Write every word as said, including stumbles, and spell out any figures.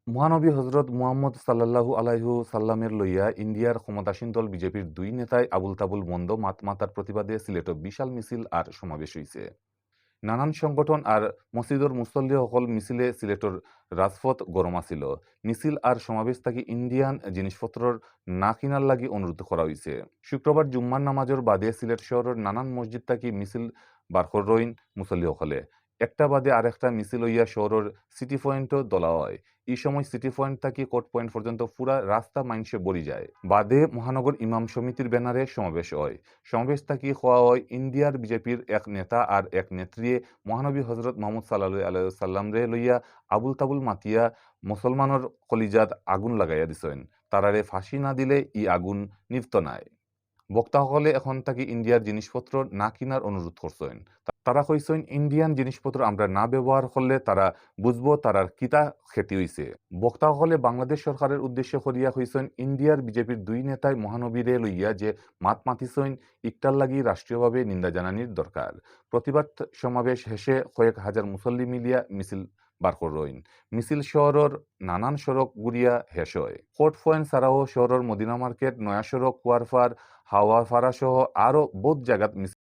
মহানবী হজরত মুহাম্মদ সাল্লাল্লাহু আলাইহি সাল্লামের লইয়া ইন্ডিয়ার ক্ষমতাসীন দল বিজেপির দুই নেতায় আবুল তাবুল মন্দ মাত মাতার প্রতিবাদে সিলেটও বিশাল মিছিল আর সমাবেশ হইছে। নানান সংগঠন আর মসজিদর মুসল্লি হকল মিছিলে সিলেটর রাজপথ গরম আছিল। মিছিল আর সমাবেশ থাকি ইন্ডিয়ান জিনিসপত্রর না কিনার লাগি অনুরোধ করা হইছে। শুক্রবার জুম্মার নামাজর বাদে সিলেট শহরর নানান মসজিদ থাকি মিছিল বার করইন মুসল্লি হকলে। একটা বাদে আরেকটা মিছিল হইয়া শহরর সিটি পয়েন্টও দলা হয়। এই সময় সিটি পয়েন্ট থাকি কোর্ট পয়েন্ট পর্যন্ত পুরা রাস্তা মাইনষে ভরি যায়। বাদে মহানগর ইমাম সমিতির ব্যানারে সমাবেশ হয়। সমাবেশ থাকি কওয়া হয় ইন্ডিয়ার বিজেপির এক নেতা আর এক নেত্রীয়ে মহানবী হজরত মোহাম্মদ সাল্লাল্লাহু আলাইহি সাল্লামরে লইয়া আবুল তাবুল মাতিয়া মুসলমানর কলিজাত আগুন লাগাইয়া দিছইন। তারারে ফাঁসি না দিলে ই আগুন নিভত নায়। বক্তা হকলে এখন থাকি ইন্ডিয়ার জিনিসপত্র না কিনার অনুরোধ করছইন। তা-, তারা কইছইন, ইন্ডিয়ান জিনিসপত্র আমরা না ব্যবহার করলে তারা বুঝবো তারার কিতা ক্ষতি হইছে। বক্তা হকলে বাংলাদেশ সরকারের উদ্দেশ্য করিয়া কইছইন, ইন্ডিয়ার বিজেপির দুই নেতায় মহানবীরে লইয়া যে মাত মাতিছইন, ইকটার লাগি রাষ্ট্রীয়ভাবে নিন্দা জানানির দরকার। প্রতিবাদ সমাবেশ শেষে কয়েক হাজার মুসল্লি মিলিয়া মিছিল বার করইন। মিছিল শহরর নানান সড়ক ঘুরিয়া শেষ হয়। কোর্ট পয়েন্ট ছাড়াও শহরর মদিনা মার্কেট, নয়া সড়ক, কুয়ারপাড়, হাওয়ারপাড়া সহ আরো বহুত জাগাত মিছিল